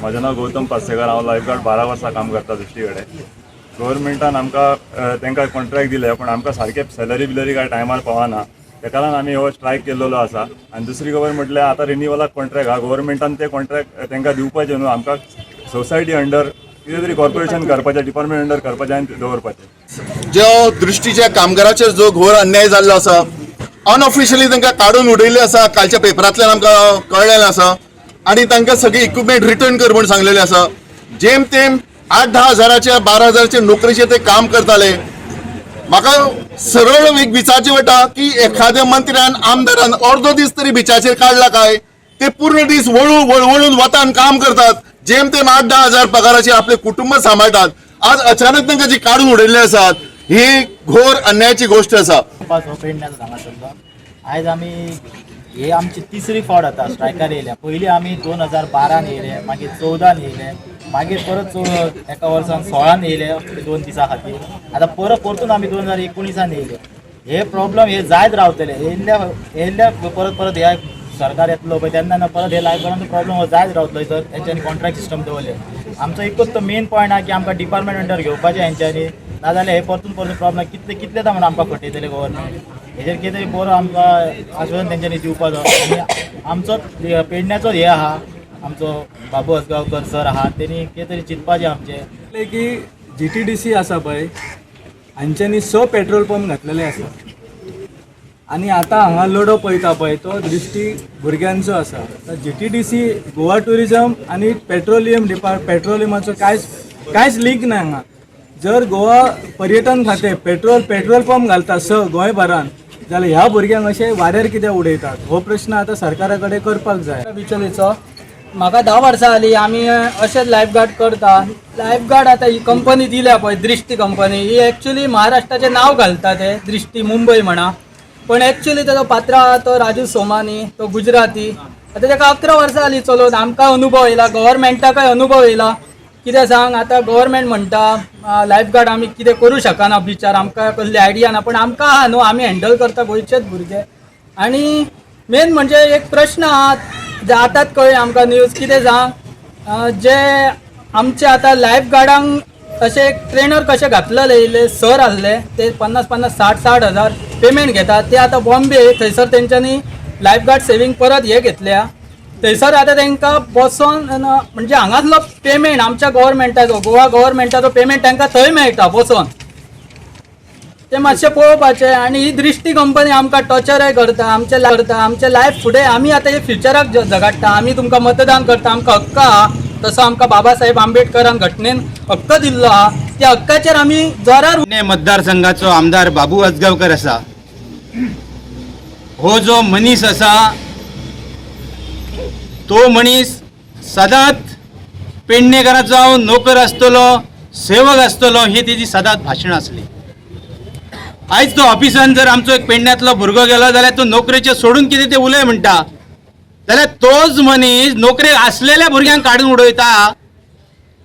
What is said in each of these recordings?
म्हजें नांव गौतम पार्सेकर. हांव लायफगार्ड 12 वर्सां काम करता दृश्टी कडेन. गव्हर्मेंटान आमकां तांकां कॉन्ट्रॅक्ट दिले, पूण आमकां सारकें सॅलरी बिलरी काय टायमार पावना. तेका लागून आमी हो स्ट्रायक केल्लो आसा. आनी दुसरी खबर म्हटल्यार आतां रिनिवलाक कॉन्ट्रॅक्ट आहा. गव्हर्मेंटान ते कॉन्ट्रॅक्ट तांकां दिवपाचें न्हू, आमकां सोसायटी अंडर कितें तरी कॉर्पोरेशन करपाचें, डिपार्टमेंट अंडर करपाचें आनी दवरपाचें. जो दृश्टीच्या कामगाराचेर जो घोर अन्याय जाल्लो आसा, अनऑफिशियली तांकां काडून उडयल्ले आसा, कालच्या पेपरांतल्यान आमकां कळ्ळेलें आसा. आनी तांकां सगळी इक्विपमेंट रिटर्न कर म्हूण सांगलेलें आसा. जेम तेम 8-10 हजाराच्या, 12 हजाराच्या नोकरेचेर ते काम करताले. म्हाका सरळ एक विचारचें पडटा की एखाद्या मंत्र्यान, आमदारान अर्दो दीस तरी बिचाचेर काडला काय? ते पूर्ण दीस वळून वळवळून वतान काम करतात, जेम तेम 8-10 हजार पगाराचेर आपले कुटुंब सांबाळटात. आज अचानक तांकां जी काडून उडयल्ले आसात, ही घोर अन्यायाची गोश्ट आसा. पास हो पेडण्याचो हांगासरलो. आयज आमी हे आमची तिसरी फावट आतां स्ट्रायकार येयल्या. पयलीं आमी 2012 येयले, मागीर 14 येयले, मागीर परत एका वर्सान 16 येयले 2 दिसां खातीर. आतां परत परतून आमी 2019 येयले. हे प्रॉब्लम हे जायत रावतले. येयल्ल्या येयल्ल्या परत परत ह्या सरकार येतलो पळय तेन्ना ना परत हे लायफगार्डांचो प्रॉब्लम हो जायत रावतलो. सर, तेंच्यांनी कॉन्ट्रॅक्ट सिस्टम दवरले. आमचो एकूच तो मेन पॉयंट आहा की आमकां डिपार्टमेंट अंडर घेवपाचें हेंच्यांनी, नाजाल्यार हे परतून परतून प्रॉब्लम कितले कितले म्हण आमकां फटयतले गव्हर्मेंट. हेजेर कितें तरी बरो आमकां आश्वासन तेंच्यांनी दिवपाचो. आनी आमचो पेडण्याचो हे आहा, आमचो बाबू आजगांवकर सर आहा, तेणी कितें तरी चिंतपाचें आमचें. की जीटीडीसी आसा पळय, हांच्यांनी 6 पेट्रोल पंप घातलेले आसा. आनी आतां हांगा लढो पळयता पळय तो दृश्टी भुरग्यांचो आसा. जीटीडीसी, गोवा टुरिजम आनी पेट्रोलियम डिपार्ट पेट्रोलियमाचो कांयच कांयच लिंक ना हांगा. जर गोवा पर्यटन खातें पेट्रोल पेट्रोल पंप घालता 6 गोंयभरान, जाल्यार ह्या भुरग्यांक अशें वाऱ्यार कित्याक उडयतात, हो प्रश्न आतां सरकारा कडेन करपाक जाय. बिचोलीचो म्हाका 10 वर्सां जाली आमी अशेंच लायफगार्ड करता. लायफगार्ड आतां ही कंपनी दिल्या पळय, दृश्टी कंपनी, ही एक्चुली महाराष्ट्राचें नांव घालता ते दृश्टी मुंबय म्हणा, पण एक्चुली तेजो पात्रा आहा तो राजू सोमानी, तो गुजराती. आतां तेका 11 वर्सां जाली चलोवन. आमकां अनुभव येयला, गव्हर्मेंटाकय अनुभव येयला. कितें सांग, आतां गव्हर्मेंट म्हणटा लायफगार्ड आमी कितें करूं शकना बिचार, आमकां कसली आयडिया ना, पण आमकां आहा न्हू, आमी हँडल करता गोंयचेच भुरगे. आनी मेन म्हणजे एक प्रश्न आहा, जे आतांच कळ्ळें आमकां न्यूज, कितें सांग, जे आमचे आतां लायफगार्डांक अशे एक ट्रेनर कशे घातलेले येयले सर आहले, ते 50-50, 60-60 हजार पेमेंट घेतात. ते आतां बॉम्बे थंयसर तेंच्यांनी लायफगार्ड सेवींग परत हे घेतल्या. थंयसर आतां तांकां बसोन म्हणजे हांगासलो पेमेंट आमच्या गव्हर्मेंटाचो, गोवा गव्हर्मेंटाचो पेमेंट तांकां थंय मेळटा बसोन. ते मातशें पळोवपाचें. आनी ही दृश्टी कंपनी आमकां टॉर्चरय करता, आमचे करता आमचे लायफ फुडें. आमी आतां हे फ्युचराक झगडटा. आमी तुमकां मतदान करता, आमकां हक्क आहा तसो आमकां बाबासाहेब आंबेडकरान घटनेन हक्क दिल्लो आहा, त्या हक्काचेर आमी जोरार. मतदारसंघाचो आमदार बाबू आजगांवकर आसा, हो जो मनीस आसा तो मनीस सदांच पेडणेकाराचो हांव नोकर आसतलो, सेवक आसतलो, ही तेजी सदांच भाशणां आसली. आयज तो ऑफिसान जर आमचो एक पेडण्यांतलो भुरगो गेलो जाल्यार तो नोकरेचें सोडून कितें तें उलय म्हणटा, जाल्यार तोच मनीस नोकरेक आसलेल्या भुरग्यांक काडून उडयता.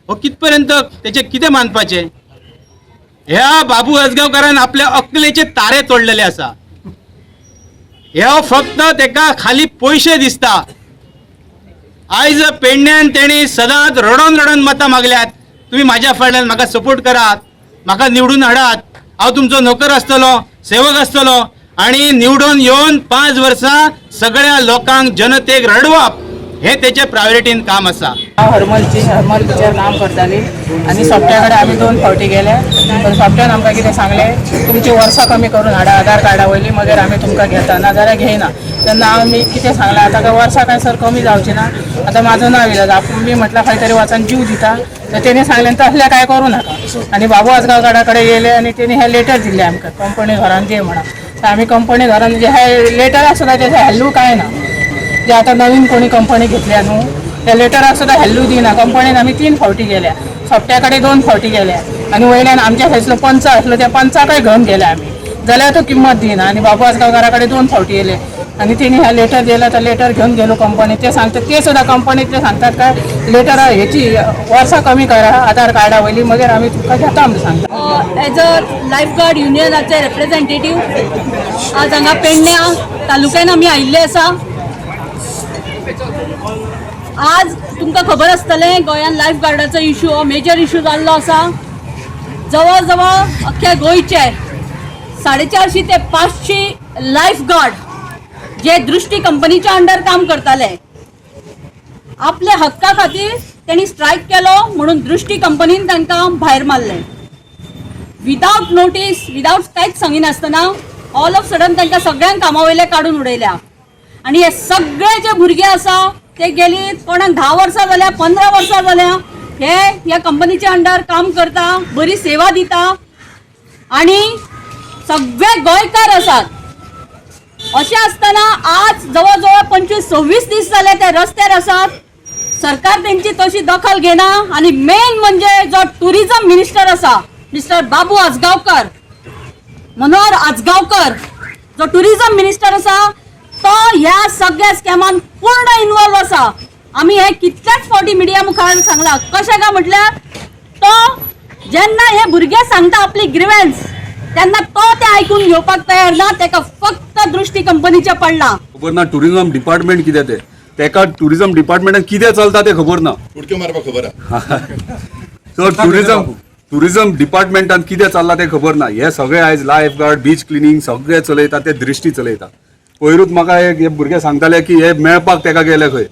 हो कित पर्यंत तेचें कितें मानपाचें? ह्या बाबू आजगांवकारान आपल्या अकलेचे तारे तोडलेले आसा. ह्या फक्त तेका खाली पयशे दिसता. आयज पेडण्यान तेणी सदांच रडोन रडोन मतां मागल्यात, तुमी म्हाज्या फाटल्यान म्हाका सपोर्ट करात, म्हाका निवडून हाडात, हांव तुमचो नोकर आसतलो, सेवक आसतलो. आनी निवडून येवन 5 वर्सां सगळ्या लोकांक, जनतेक रडवप हे तेचे प्रायोरिटीन काम आसा. हांव हरमलची, हरमल बिचार काम करताली आनी सोपट्या कडेन आमी 2 फावटी गेले, पण सोपट्यान आमकां कितें सांगलें, तुमची वर्सां कमी करून हाडा आधार कार्डा वयली, मागीर आमी तुमकां घेता, नाजाल्यार घेयना. तेन्ना आमी कितें सांगलें, आतां काय वर्सां काय सर कमी जावची ना, आतां म्हाजो ना इलाज, आपूण मी म्हटल्यार खंय तरी वचून जीव दिता. तर तेणी सांगलें तसलें काय करूं नाका. आनी बाबू आजगांवकारा कडेन येयले आनी तेणी हे लेटर दिल्लें आमकां, कंपनी घरान दी म्हणून. तर आमी कंपनी घरान जे हे लेटराक सुद्दां तेजें व्हॅल्यू काय ना. जे आतां नवीन कोणी कंपनी घेतल्या न्हू, त्या लेटराक सुद्दां व्हॅल्यू दिना. कंपनीन आमी 3 फावटी गेल्या, सोपट्या कडेन 2 फावटी गेल्या आनी वयल्यान आमच्या थंयसलो पंच आसलो त्या पंचाकय घेवन गेले आमी, जाल्यार तो किंमत दिना. आनी बाबू आजगांवकारा कडेन 2 फावटी येयले आनी तेणी ह्या लेटर दिला, तर लेटर घेवन गेलो कंपनी. ते सांगतात, ते सुद्दां कंपनीतले सांगतात काय लेटर हेची वर्सां कमी करा आधार कार्डा वयली, मागीर आमी तुमकां घेता म्हणून सांगता. एज अ लायफगार्ड युनियनाचे रेप्रेझेंटेटीव आज हांगा पेडण्या तालुक्यान आमी आयिल्ले आसा. आज तुमकां खबर आसतलें गोंयांत लायफ गार्डाचो इशू हो मेजर इशू जाल्लो आसा. जवळ जवळ अख्ख्या गोंयचे 450 ते 500 लायफ गार्ड जे दृष्टी कंपनीच्या अंडर काम करताले, आपल्या हक्का खातीर तेणी स्ट्रायक केलो म्हणून दृष्टी कंपनीन तांकां भायर मारले विदावट नोटीस, विदावट कांयच सांगिनासतना. ऑल ऑफ सडन तांकां सगळ्यांक कामा वयले काडून उडयल्या. आनी हे सगळे जे भुरगे आसा ते गेली कोणाक 10 वर्सां जाल्या, 15 वर्सां जाल्या, हे ह्या कंपनीच्या अंडर काम करता, बरी सेवा दिता आणि सगळे गोंयकार आसात. अशें आसतना आज जवळ जवळ 25-26 दीस जाले ते रस्त्यार आसात. सरकार तेंची तशी दखल घेना. आनी मेन म्हणजे जो टुरिझम मिनिस्टर आसा, मिस्टर बाबू आजगांवकर, मनोहर आजगांवकर, जो टुरिझम मिनिस्टर आसा तो ह्या सगळ्या स्कॅमान पूर्ण इन्वॉल्व आसा. आमी हे कितल्याच फावटी मिडिया मुखार सांगलां. कशें काय म्हटल्यार तो जेन्ना हे भुरगे सांगता आपली ग्रिवेन्स तेन्ना तो ते आयकून घेवपाक तयार ना. तेका फक्त दृष्टी कंपनीचें पडलां. खबर ना टुरिझम डिपार्टमेंट कितें तें. तेका टुरिझम डिपार्टमेंटान कितें चलता तें खबर ना. उडक्यो मारपाक खबर आहा. सो टुरिझम डिपार्टमेंटान कितें चल्लां तें खबर ना. हे सगळे आयज लायफ गार्ड, बीच क्लिनींग सगळे चलयता ते दृश्टी चलयता. पयरूच म्हाका एक हे भुरगे सांगताले की हे मेळपाक तेका गेले खंय,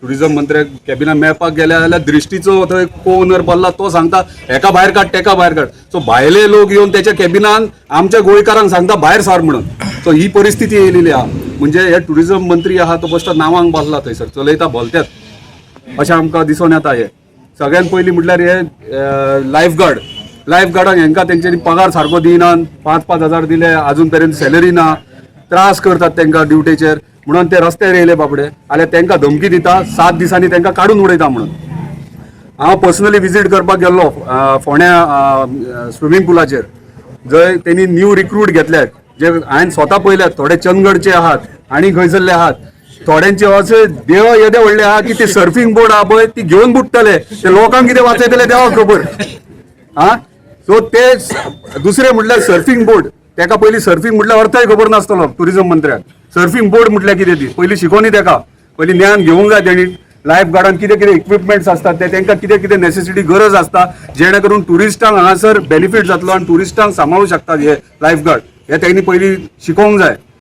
टुरिझम मंत्र्याक कॅबिनान मेळपाक गेले जाल्यार दृश्टीचो थंय को ओनर बसला, तो सांगता हेका भायर काड, तेका भायर काड. सो भायले लोक येवन त्याच्या कॅबिनान आमच्या गोंयकारांक सांगता भायर सार म्हणून. सो ही परिस्थिती येयलेली आहा. म्हणजे हे टुरिझम मंत्री आहा तो बश्टो नांवांक बसला थंयसर, चलयता भलत्यात अशें आमकां दिसून येता. हे सगळ्यात पयलीं म्हटल्यार हे लायफ गार्ड, लायफ गार्डाक हेंकां तेंच्यांनी पगार सारको दिनात. 5-5 हजार दिले, अजून पर्यंत सॅलरी ना. त्रास करतात तेंकां ड्युटेचेर म्हणून ते रस्त्यार येयले बाबडे. जाल्यार तेंकां धमकी दिता, 7 दिसांनी तेंकां काडून उडयता म्हणून. हांव पर्सनली विजीट करपाक गेल्लो फोंड्या स्विमींग पुलाचेर, जंय तेणी न्यू रिक्रूट घेतल्यात, जे हांवें स्वता पळयल्यात. थोडे चंदगडचे आहात आनी खंयसरले आहात. थोड्यांचे अशे देव येदे व्हडले आहा की ते सर्फींग बोर्ड आहा पळय ती घेवन बुडटले. ते लोकांक कितें वाचयतले देवाक खबर. हा, सो ते दुसरे म्हटल्यार सर्फींग बोर्ड, तेका पयलीं सर्फींग म्हटल्यार अर्थय खबर नासतलो टुरिझम मंत्र्याक. सर्फींग बोर्ड म्हटल्यार कितें ती पयलीं शिकोवनी. तेका पयलीं ज्ञान घेवंक जाय. तेणी लायफ गार्डान कितें कितें इक्विपमेंट्स आसतात ते तेंकां कितें कितें नेसेसिटी गरज आसता, जेणे करून ट्युरिस्टांक हांगासर बेनिफीट जातलो आनी ट्युरिस्टांक सांबाळूंक शकतात हे लायफ गार्ड, हे तेणी पयलीं शिकोवंक जाय.